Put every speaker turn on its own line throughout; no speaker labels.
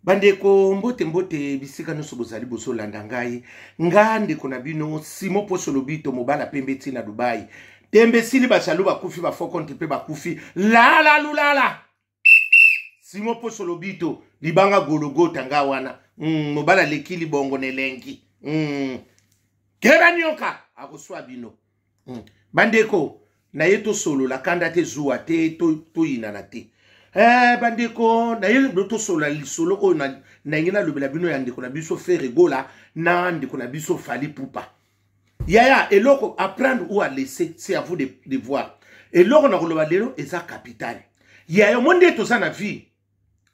Bandeko, mbote mbote bisika nyonso bozali bozolanda ngai. Nga ndeko na bino Simon Poso Lobito, mobala pembe ti na Dubai. Tembe esili, bajalu bakufi, bafokonte mpe bakufi. Lala lulala. Simon Poso Lobito, libanga gologota nga wana. Mobala leki libongo na elengi. Keba nyoka akoswa bino. Bandeko, na ye tosolola kanda te, zuwa te, toyinana te. Bandeko, na ye tosolola lisolo oyo nalingi nalobela bino ya ndeko na biso Ferre Gola na ndeko na biso Fally Ipupa. Yaya, eloko à prendre ou à laisser, c'est à vous de voir. Eloko na koloba lelo eza capital. Yaya, mo nde toza na vie,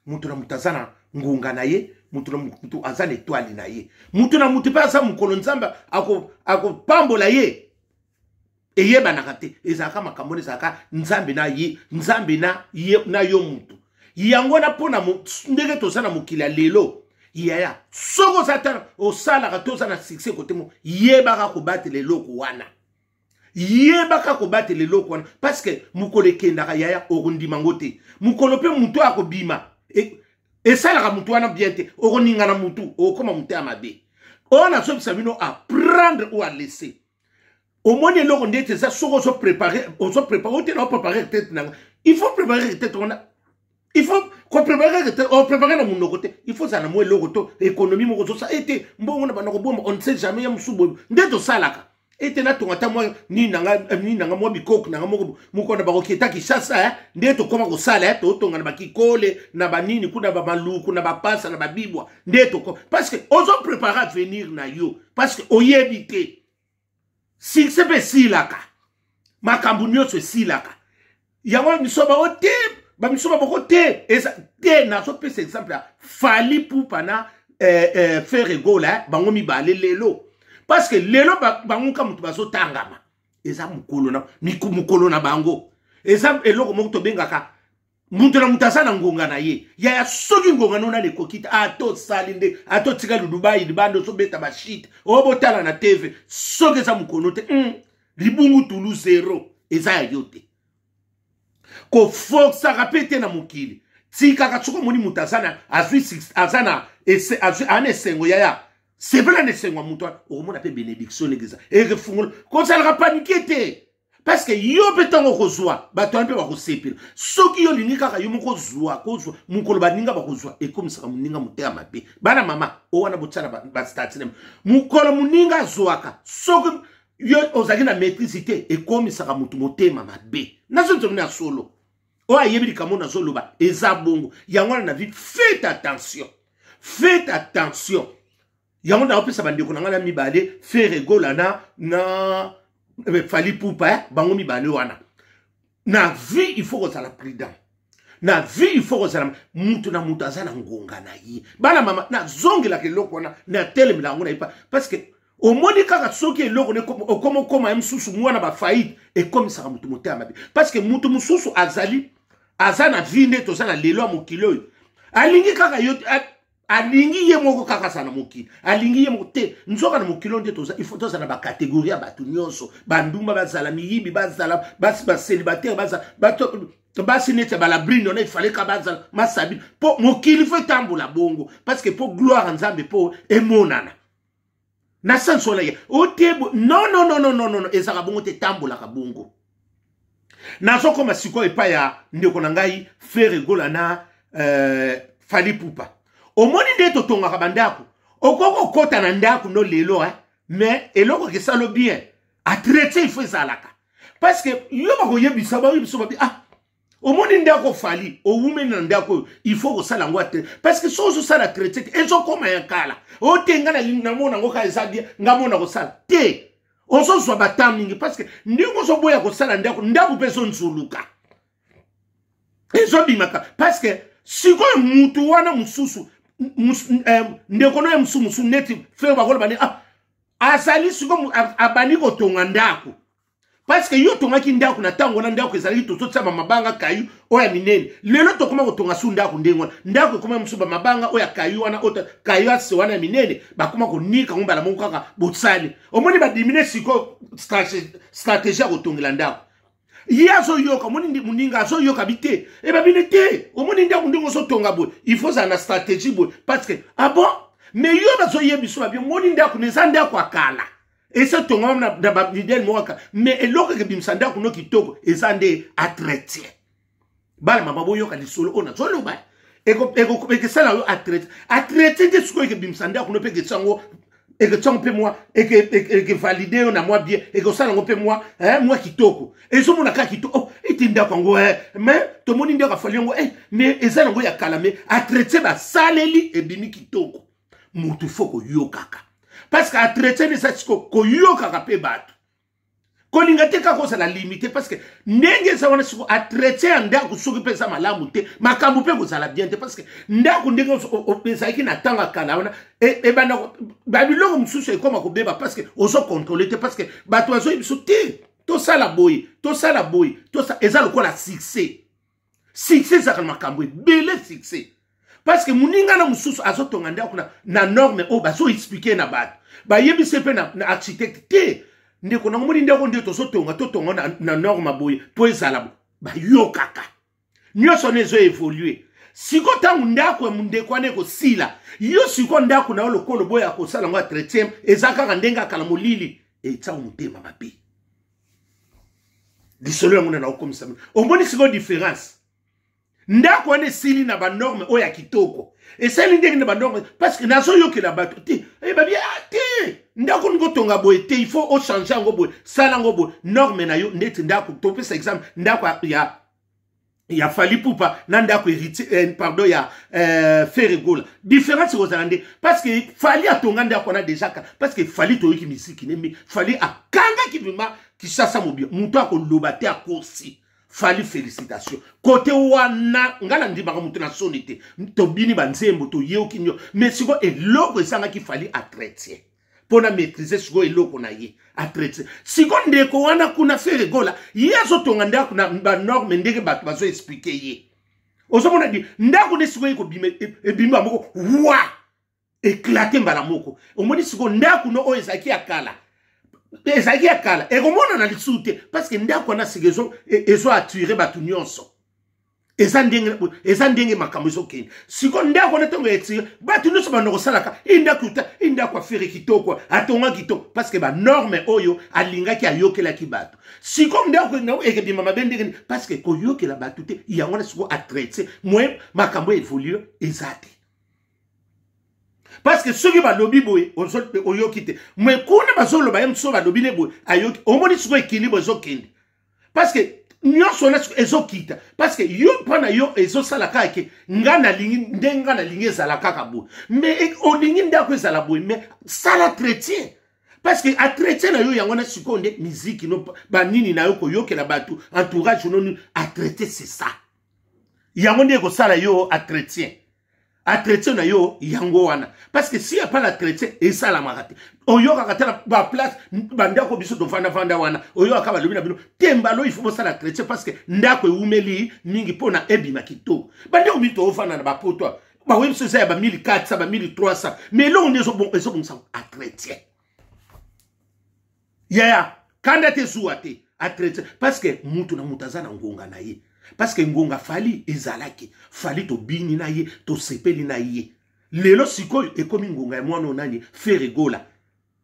moto na moto aza na ngonga na ye, moto na moto aza na étoile na ye, moto na moto mpe aza mokolo Nzambe akopambola ye. Eyebanaka te, ezalaka makambo wana, ezalaka Nzambe na ye, Nzambe na ye, na yo motu. Yango wana mpo na ndenge toza na mokili ya lelo, yaya, soki oza ta osalaka to oza na succès kote mo, yebaka kobatela eloko wana, yebaka kobatela eloko wana, parce que mokolo ekendaka, yaya, okondima ngo te. Mokolo mpe motu akobima, esalaka motu wana bien te, okoningana motu, okokoma motu ya mabe. Oyo nazobisa bino, à prendre ou à laisser. Omoni eloko ndeti eza, soki ozoprépare, ozoprépare ote na oprépare retraite nanga, il faut préparer retraite wana, il faut kopréparer retraite, opréparer na monoko te, il faut ozala na mwa eloko to économie moko ozosala ete mbongo na banda kobomba, on ne sait jamais. Ya mosusu boye nde tosalaka ete natonga ata mwa nini nanga, nini nanga, mwa bikoko nanga moko moko na bakoketa Kinshasa, nde tokóma kosala, totonga na bakikole na banini kuna, bamaluku na bapasa na babibwa, nde tokóma, parce que ozoprépare avenir na yo, parce que oyebi te. Succès mpe esilaka, makambo nyonso esilaka. Yango miso bango te, bamiso baboko te, eza te. Nazopesa exemple ya Fally Ipupa na Ferre Gola, bango mibale lelo, parce que lelo bango ka moto bazotangama, eza mokolo na mokolo na bango. Eza eloko moko tobengaka moto na moto aza na ngonga na ye. Yaya, soki ngonga no nani ekoki te, ata osali nde, ata otika Dubai libanda, ozobeta bashite oyo botala na TV, soki eza mokono te, libungu tulu zero, eza ya yo te. Koforsaka mpe te na mokili, tikaka. Soki omoni moto aza na azwi aza na ana esengo, yaya, sepela na esengo ya moto wana, okomona mpe bénédiction ndenge eza erefungola. Kozalaka panique te, parce que yo mpe ntango okozwa, bato wana mpe bakosepela. Soki yo olingi kaka yo moko ozwa, kozwa mokolo baninga bakozwa, ekomisaka moninga motema mabe. Bana mama o wana botia na bastati na mokolo moninga azwaka, soki yo ozalaki na maîtrise te, ekomisaka motu motema mabe. Nazonzomina ya solo, oyo ayebi likambo nazoloba eza bongo. Yango wana na vie, faites attention, faites attention. Yango naopesa bandeko na ngai na mibale, Ferre Gola na Fally Ipupa, bango mibale wana, na vie il faut kozala prudent, na vie il faut kozala, mutu na mutu aza na ngonga na ye. Bana mama, nazongelaka eloko wana, natelemela yango na ye, parce que omoni kaka soki eloko okoma okoma ye mosusu mwana bafaillite, ekomisaka motu motema mabe, parce que mutu mosusu azali aza na vie nde toza na lelo ya mokili oyo, alingi kaka yo, alingi ye moko kaka aza na mokili, alingi ye moko te. Nzoka na mokili oyo nde toza, il faut tozala na bacatégorie ya bato nyonso: bandumba bazala, miyibi bazala, basi bacélibataire bazala, bato basi neti ya balabrine wana efaleka bazala masabi, mpo mokili faut etambola bongo, parce que mpo gloire ya Nzambe mpo emonana na sens wana. Ye ote, non, non, non, non, non, non, ezalaka bongo te, etambolaka bongo. Nazokoma sikoyo epai ya ndeko na ngai Ferre Gola na Fally Ipupa. Omoni nde totongaka bandako, okoki kokɔta na ndako no lelo, mais eloko ekesalo bien, entretien il faut ezalaka, parce que yo bakoyebisa, bakoyebisa babi: "Ah, omoni ndako Fally owumeli na ndako oyo, il faut kosala yango te", parce que soki ozosala entretien te, ezokoma ya kala. Ote nga namona yango kaka eza bien, nga mona kosala te, ozozwa bata mingi, parce que ndenge ozoboya kosala ndako, ndako mpe ezonzuluka, ezobimaka, parce que sikoyo mutu wana mosusu, ndeko no ye mosusu mosusu neti Ferre, bakoloba nde: "Ah, azali sikoyo abandi kotonga ndako", parce que yo otongaki ndako na ntango wana, ndako ezalaki tozotia bamabanga kayu oyo ya minene. Lelo tokoma kotonga su ndako ndenge wana, ndako ekoma mosusu bamabanga oyo ya kayu wana, oyo kayu ase wana ya minene, bakoma konika ngo mbala moko kaka bosali. Omoni badimine sikoyo stratégie ya kotongela ndako. Ye azoyoka, omoni moninga azoyoka bi te, ebabini te, omoni ndako ndenge ozotonga boye, il faut ozala na stratégie boye, parce que ah bon, mais yo bazoyebi so babi, omoni ndako na eza ndako ya kala, esi etongama na bamidele moko kaka, mais eloko ekebimisa ndako no kitoko eza nde entretien. Bana mama, boyoka lisolo oyo nazoloba, ekesala yo entretien. Entretien te sikoyo ekebimisa ndako no mpe eketiango, eketiango mpe mwa ekevalide yo na mwa bien, ekosala yango mpe mwa mwa kitoko, ezomona kaka kitoko. Oh, ete ndako yango, mais tomoni ndako afali yango, mais eza nango ya kala, mais entretien basaleli ebimi kitoko. Motu fo koyokaka, parce que entretien eza siko koyokaka mpe bato, kolinga te kaka ozala limité, parce que ndenge eza wana siko entretien ya ndako soki mpe eza malamu te, makambo mpe kozala bien te, parce que ndako ndenge ezalaki na ntango ya kala wana, ebanda babiloko mosusu ekóma kobeba, parce que ozocontrôle te, parce que bato bazoyebi biso te, tosala boye, tosala boye. Eza lokola succès. Succès ezalaka na makambo ebele. Succès, parce que moninga na mosusu azotonga ndako na norme oyo bazoexpliquer na bato, bayebisi mpe na architecte te, ndeko nango, moni ndako nde tozotonga, totonga na norme boye mpo ezala. Bayokaka nyonso wana, ezoévoluer. Siko ntango ndako ya ndeko wana ekosila, yo siko ndako na yo lokolo boya kosala yango entretien, eza kaka ndenge akala, molili etia motema mabe. Lisolo yango na naokomisa, omoni sikoyo différence? Ndako wana esili na banorme oyo ya kitoko, esali ndenge na banorme, parce que nazoyokela bato te, babi ah, te, ndako ningo otonga boye te, il faut ochange yango boye, sala yango boye, norme na yo. Ndeti ndako, topesa exemple, ndako ya Fally Ipupa na ndako héritier, pardon, ya Ferre Gola, différence ekozala nde parce que Fally atonga ndako wana déjà ka, parce que Fally toyoki misiki nemi, Fally akangaki vraiment Kinshasa mobia, moto akoloba te akosi. Fally, félicitation kote wana, ngai nandimaka moto na soni te, tobini banzembo, toyeoki nio, mais sikoyo eloko esangaki Fally, entretien mpo na maîtrise sikoyo eloko na ye, entretien. Sikoyo ndeko wana kuna Ferre Gola, ye azotonga ndako na banorme ndenge bato bazoexpliquer ye, ozomona di ndako nde sikoyo ekobima, ebimi moko wa éclate mbala moko. Omoni sikoyo ndako no oyo ezalaki ya kala, ezalaki ya kala, ekomonana lisusu te, parce que ndako wana sika ezo attirer bato nyonso. Eza ndenge makambo ezokende siko. Ndako wana ntango etire bato nyonso, banda kosalaka indako ta indako afere kitoko, atonga kitoko, parce que banorme oyo alingaki, ayokelaki bato. Siko ndako ekebima mabe ndenge nini? Parce que koyokela bato te. Yango wana siko entretien moyen makambo évolue eza te, parce que soki balobi boye, oyoki te, mais kuna bazoloba ye mosusu, balobi ne boye, ayoki. Omoni sikoyo équilibre ezokende, parce que nyonso wana ezokita, parce que yo mpa na yo ezosala kaka ke nga nalingi ndenge nga nalingi ezala kaka boye, mais olingi ndako ezala boye, mais sala entretien, parce que entretien na yo yango wana sikoyo nde miziki no banini na yo, koyokela bato, entourage no nini, entretien, c'est ça. Yango nde ekosala yo entretien. Entretien na yo yango wana, parce que si y a pas l'entretien, esalamaka te. Oyokaka te na baplace, bandako biso tovandavanda wana, oyokaka balobi na bino te, mbalo il faut bosala entretien, parce que ndako ewumeli mingi mpona ebima kitoko. Bandeko mingi toofanda na bapoto, baoyebi biso eza ya ba 1400, ba 1300, mais eloko nde ezobongisa entretien. Yaya, kanda te, zuwa te, entretien, parce que mutu na mutu aza na ngonga na ye, parce que ngonga Fally ezalaki Fally, tobini na ye, tosepeli na ye. Lelo sikoyo ekomi ngonga ya mwana onani Ferre Gola.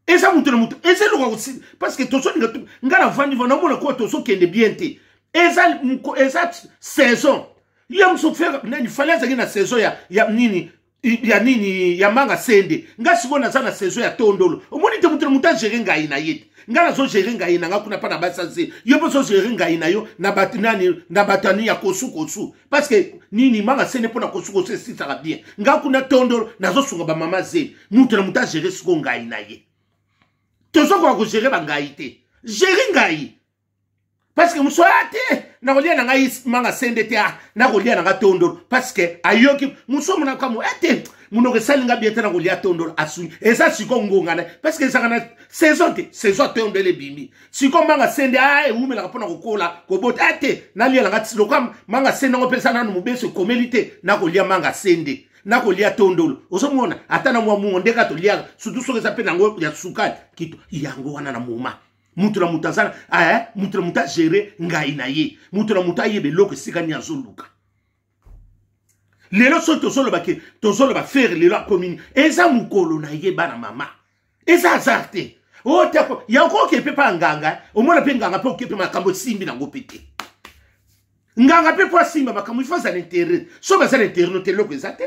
Eza mutu na mutu, eza eloko kosila, parce que tozolinga, nga navandi va namona koyo tozokende bien te. Eza saison ye mosu Ferre nani, Fally azalaki na saison ya nini, ya nini, ya manga sende. Nga sikoyo naza na saison ya tondolo. Omoni te, moto na moto agérer ngai na ye te. Nga nazogérer ngai na nga kuna mpa na basanze, yo mpo ozogérer ngai na yo na bato nani, na bato ani ya kosukosu, parce que nini, manga sende mpo na kosukosu esisaka bien. Nga kuna tondolo nazosunga bamama zeli. Moto na moto agérer sikoyo ngai na ye. Tozokoka kogérer bangai te, gérer ngai, parce que mosu aya te, nakolia na ngai manga sende te, ah, nakolia na nga tondolo, parce que ayoki mosu omonaka mo ete monoko esali nga bien te, nakolia tondolo. Asungi eza siko ngonga na, parce que ezalaka na saison te. Saison tondolo ebimi siko, manga sende a ewumelaka mpona kokola kobota a te, nalia nanga loka manga sende yango mpenza nanu mobeso ekomeli te, nakolia manga sende, nakolia tondolo. Ozomona ata na mwa mungo ndenge toliaka, surtout soki eza mpe nango ya sukali kito yango wana na moma. Mutu na mutu aza eh, mutu na mutu agere ngai na ye, mutu na mutu ayeba eloko esika nini azoluka. Lelo soki tozoloba ke tozoloba Ferre lelo akomi nini, eza mokolo na ye bana mama, eza hasard te. Oyo te yango oke mpe pa nganga, omona mpe nganga mpe oke mpe makambo esimbi nango mpe te. Nganga mpe mpo asimba makambo ifo aza na interet. Soki aza na interet no te, eloko eza te.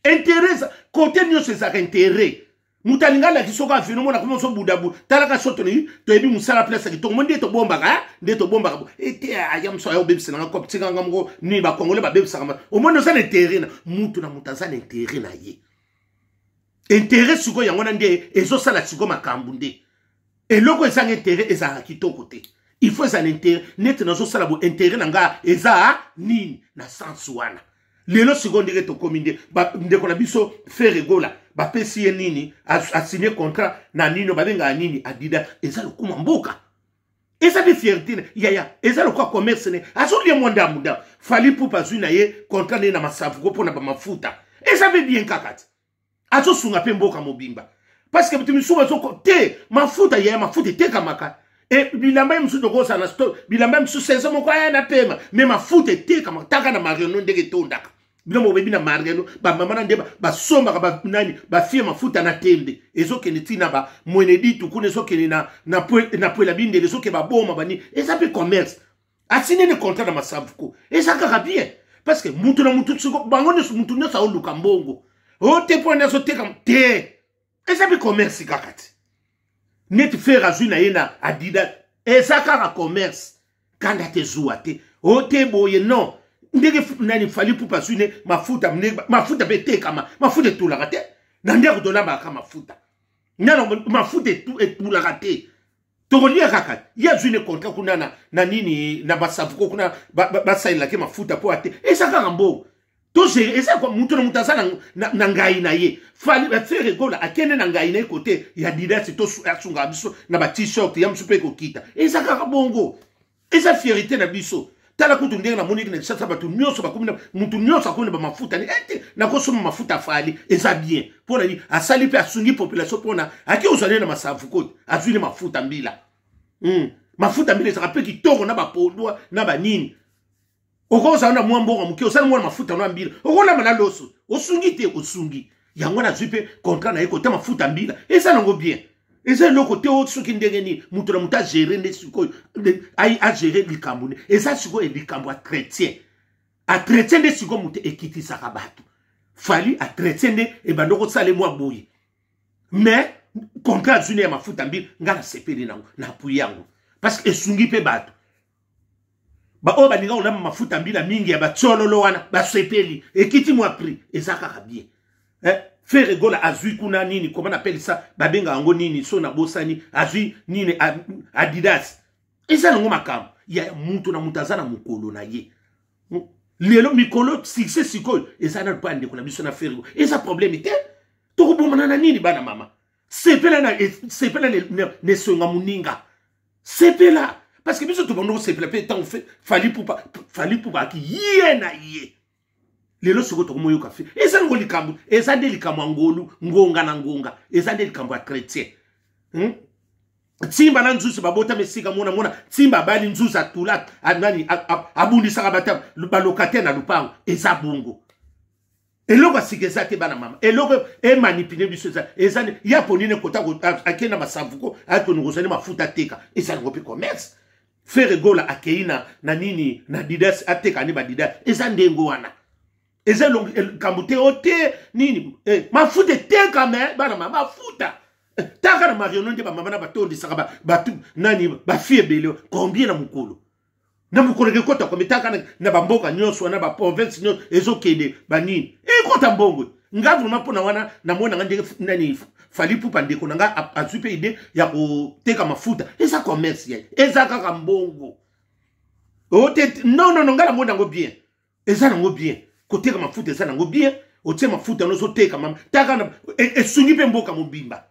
Interet eza kote nyonso, ezalaka interet. Moto alingi alaki soko avino mona komi ozobudabu talaka so toni toyebi mosala place ya kitoko mo nde tobombaka nde tobombaka ete aya mosu aya obebisa nanga kope tikanga moko nini bakongole babebisaka. Omoni oza na interet na mutu na moto aza na interet na ye. Interet sikoyo yango wana nde ezosala sikoyo makambo nde eloko ezanga interet ezalaka kitoko te. Il faut ezala interet neti nazosala bo interet na nga eza nini na sens wana. Lelo sikoyo ndenge tokomi nde ndeko na biso Ferre Gola bapesi ye nini, asigne contrat na nini babengaka nini, Adidas. Eza lokuma mboka, eza mpe fierté yaya, eza lokola commerce ne azolia mwa ndambu ndambu. Fally Ipupa azwi na ye contrat nde na masavuko mpona bamafuta, eza mpe bien kaka te, azosunga mpe mboka mobimba parce que bato misusu bazoko te mafuta yaya, mafuta etekamaka. E bilamba ye mosusu tokozala na store, bilamba ye mosusu saison moko aya na pema, me mafuta etekamaka. Taka na Mariano ndenge etondaka, bino bobebi na Mariano, bamama na nde basombaka nani bafie mafuta na tembe, ezokende ntina ba mweneditu kuna, ezokende na pwela bindele, ezokende baboma bani, eza mpe commerce. Asine ne contrat na masavuko eza kaka bien parce que mutu na mutu siko bango nyonso, mutu nyonso aoluka mbongo o te mpo nyonso oteka te, eza mpe commerce kaka te. Neti Ferre azwi na ye na Adidas, eza kaka commerce, kanda te, zuwa te, o te boye non. Ndenge nani Fally Ipupa azwi ne mafuta, mafuta mpe etekama, mafuta etulaka te na ndeko, tolambaka mafuta nano, mafuta etulaka te, tokolia kaka. Ye azwi ne contrat kuna na nini na basavuko kuna, basalelaki mafuta mpo ate eza kaka mbongo togere. Eza kwa mutu na mutu aza na ngai na ye. Fally Ferre Gola akende na ngai na ye kote ya Adidas, asungaka biso na ba t-shirt ya mosu mpe ekokita, eza kaka bongo, eza fierté na biso. Tala kutu ndenge namoniki na Kinshasa, bato nyonso bakomi na mutu nyonso akomi na bamafuta ni ete nakosomba mafuta. Fally eza bien mpo na nini asali mpe asungi population mpona aki ozwa nde na masavu kote azwi ne mafuta mbila. Mafuta mbila ezalaka mpe kitoko na bapondwa na banini. Okozala na mwa mbongo moke, osali mwana mafuta na mbila, okolamba na loso, osungi te, osungi yango. Nazwi mpe contrat na ye kota mafuta mbila, eza nango bien, eza eloko te. O soki ndenge nini moto na moto agere nde sikoyo agere likambo nde eza sikoyo likambo ya chrétien, atretien nde sikoyo moto ekitisaka bato. Fally atretien nde ebanda kosala mwa boye, mais contrat azwi ne ya mafuta mbila, nga nasepeli nango, na appuye yango parce que esungi mpe bato baoyo balinga kolamba mafuta mbila mingi ya batiololo wana, basepeli, ekiti mwa prix, eza kaka bien eh? Ferre Gola azwi kuna nini, koma napelisa babenga yango nini, so nabosani, azwi nini Adidas, eza nango makambo ya mutu na mutu aza na mokolo na ye. Lelo mikolo succès sikoyo eza nanu mpo ya ndeko na biso na Ferre, eza problème te. Tokobomana na nini bana mama? Sepela na sepela na esonga moninga, sepela parce que biso tobanda kosepela mpe ntango Fally Ipupa, Fally Ipupa aki ye na ye. Lelo sikoyo tokomoyoka fe eza nango likambo, eza nde likambo ya ngolu, ngonga na ngonga, eza nde likambo ya chrétien, Ntimba na nzuzi babotama esika mona mona ntimba abali nzuzi atula nani abundisaka bato balocataire na lupango, eza bongo. Eloko ya sika eza te bana mama, eloko emanipule biso eza ya ponine kota akei na masavuko akoni kozali mafuta ateka, eza yango mpe commerce. Ferre Gola akei na nini na Adidas, ateka ne badidas, eza ndenge wana, eza likambo te o te nini mafuta etekama bana mama, mafuta taka na Mariono nde bamama na batondisaka batu nani bafie ebele combien na mokolo, na mokolo ekekota komi taka na bamboka nyonso wana, baprovince nyonso ezokende banini ekota mbongo. Nga vraiment mpona wana namona nga ndenge nani Fally Ipupa ndeko na nga azwi mpe idée ya koteka mafuta, eza commerce ye, eza kaka mbongo o te. Non, non, non, nga namona yango bien, eza nango bien koteka mafuta, eza nango bien. Otie mafuta no ozoteka mama taka, esungi mpe mboka mobimba.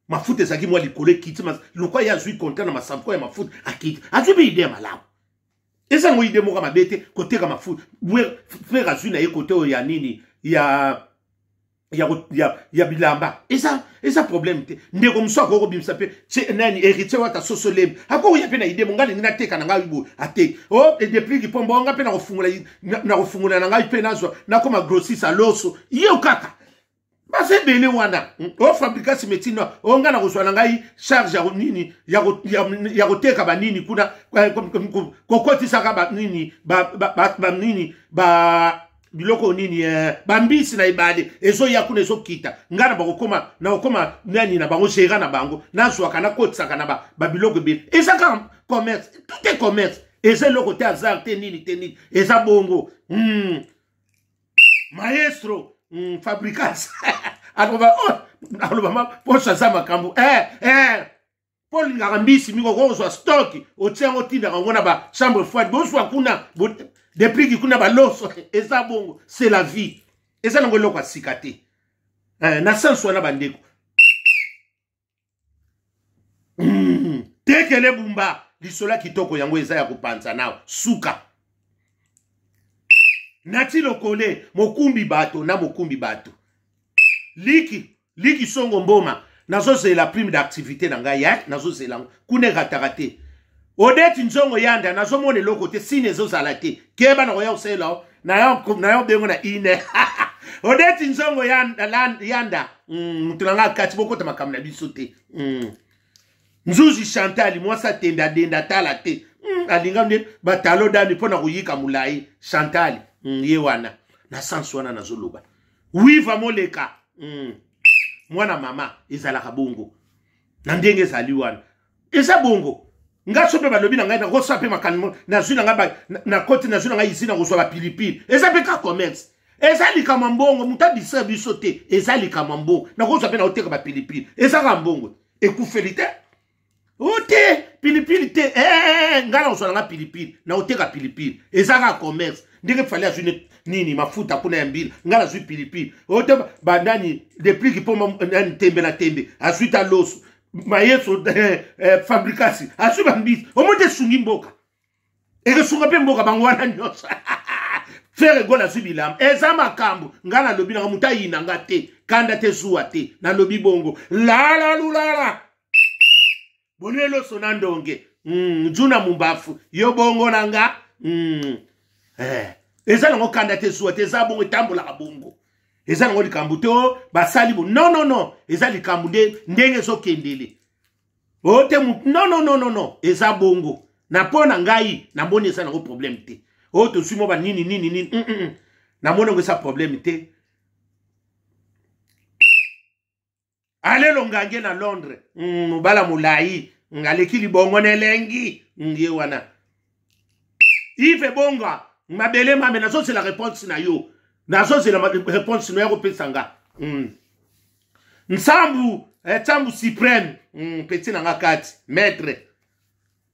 Mafuta ezalaki mwa likolo ekiti lokwa ye azwi contrat na masavuko ya mafuta akiti, azwi mpe idée ya malamu, eza yango idée moko mabe te koteka mafuta. Frère azwi na ye kote oyo ya nini ya bilamba, eza Eza problème te. Ndeko mosusu akoki kobimisa mpe nani, Héritier Wata soso lembi, akoki koya mpe na idée, monga alingi nateka na ngai boye, ateki o oh, Deplick Pombo, nga mpe nakofungola na ngai mpe nazwa nakoma grossiste aloso ye kaka. Baza ebele wana o oh, fabricasi metino o oh, ngai nakozwa na ngai charge ya nini, ya koteka banini kuna, eh, kokotisaka banini, banini, ba biloko nini, eh, bambisi na ebale ezoya kuna, ezokita, ngai na bakokoma, nakokoma nani na bango, gérant na bango, nazwaka, nakotisaka na babiloko ebele. Eza kaka commerce, tout est commerce. Eza eloko te hasard te, nini te, nini, eza bongo. Maestro fabricas aloba, oh, aloba ma poso aza makambo, eh, eh. Mpo olingaka mbisi mingi, okozwa stock, otia yango, otindaka yango na bachambre froide, bozwa kuna Deplick kuna baloso. Eza bongo, c'est la vie. Eza nango eloko ya sika te, eh, na sense wana bandeko. Tekele bumba lisolo ya kitoko, yango eza ya kopanza nao suka. Nati Lokole mokumbi bato na mokumbi bato liki liki songo mboma, nazozela prime d'activité na ngai, eh? Nazozela yango kuna, erataka te. Odeti nzongo yanda, nazomona eloko te, sine ezozala te. Keba na koya kosalela nayo bengo na ine. Odeti nzongo yanda, yanda. Moto na ngai kati bokota makambo na biso te. Nzuzi Chantal mwasi atende adenda tala te. Alinga nde batalo dami mpo na koyika molai Chantal. Ye wana na sansi wana nazoloba wiva moleka. Mwana mama ezalaka bongo na ndenge ezali wana, eza bongo. Nga so mpe balobi na ngai nakosala mpe makambo, nazwi na ngai nakoti, nazwi na ngai isi, nakozwa bapilipili. Eza mpe ka commerce, eza likambo ya mbongo. Moto adistra biso te, eza likambo ya mbongo. Nakozwa mpe naoteka bapilipili, eza kaka mbongo, ekufeli te. O te pilipili te, eh, ngai nakozwa na ngai pilipili, naoteka pilipili, eza kaka commerce. Ndenge Fally azwi nini, mafuta kuna ya mbila, ngai nazwi pilipili. O te banani Deplick mpo nani, tembe na tembe azwi ta loso mayeso, eh, eh, fabrikasi azwi bambisi. Omoni te esungi mboka, ekesunga mpe mboka. Bango wana nyonso, Ferre Gola azwi bilamba. Eza makambo ngai nalobi nanga, moto ayina nga te, kanda te, zuwa te, nalobi bongo. Lalalulala boleloso na ndonge, nzuna mumbafu yo bongo na nga. Eh, eza nango kanda te, zuwa te, eza bongo, etambolaka bongo. Eza nango likambo te basali bo, non, non, non, eza likambo nde ndenge ezokendele o te. Non, non, non, non, non, eza bongo. Na mpo na ngai namoni eza nango problème te. Oyo tozwi mwa banini nini nini, Namoni yango eza problème te. Alelo ngange na Londres, mobala molai, aleki libongo na elengi, ye wana Ive Bonga mabele mame. Nazozela réponse na yo, nazozela réponse na yo ya kopesa nga. Nsambu, eh, nsambu suprême, petit na nga kati maître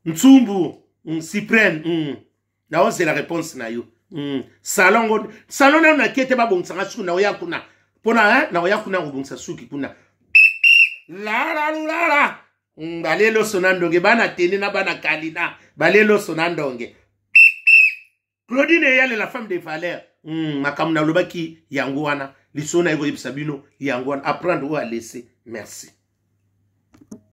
Ntsumbu, suprême, naozela réponse na yo. Salon ngo, salon nano nakie te, babongisanga suki. Naoya kuna mpona, eh, naoya kuna kobongisa suki kuna. Lalalulala baleloso na ndonge, bana tene na bana kalina, baleloso na ndonge. Claudine Eyale, la femme de valeur. Makambo nalobaki yango wana, lisolo naye koyebisa bino yango wana, apprendre oyo alese. Merci.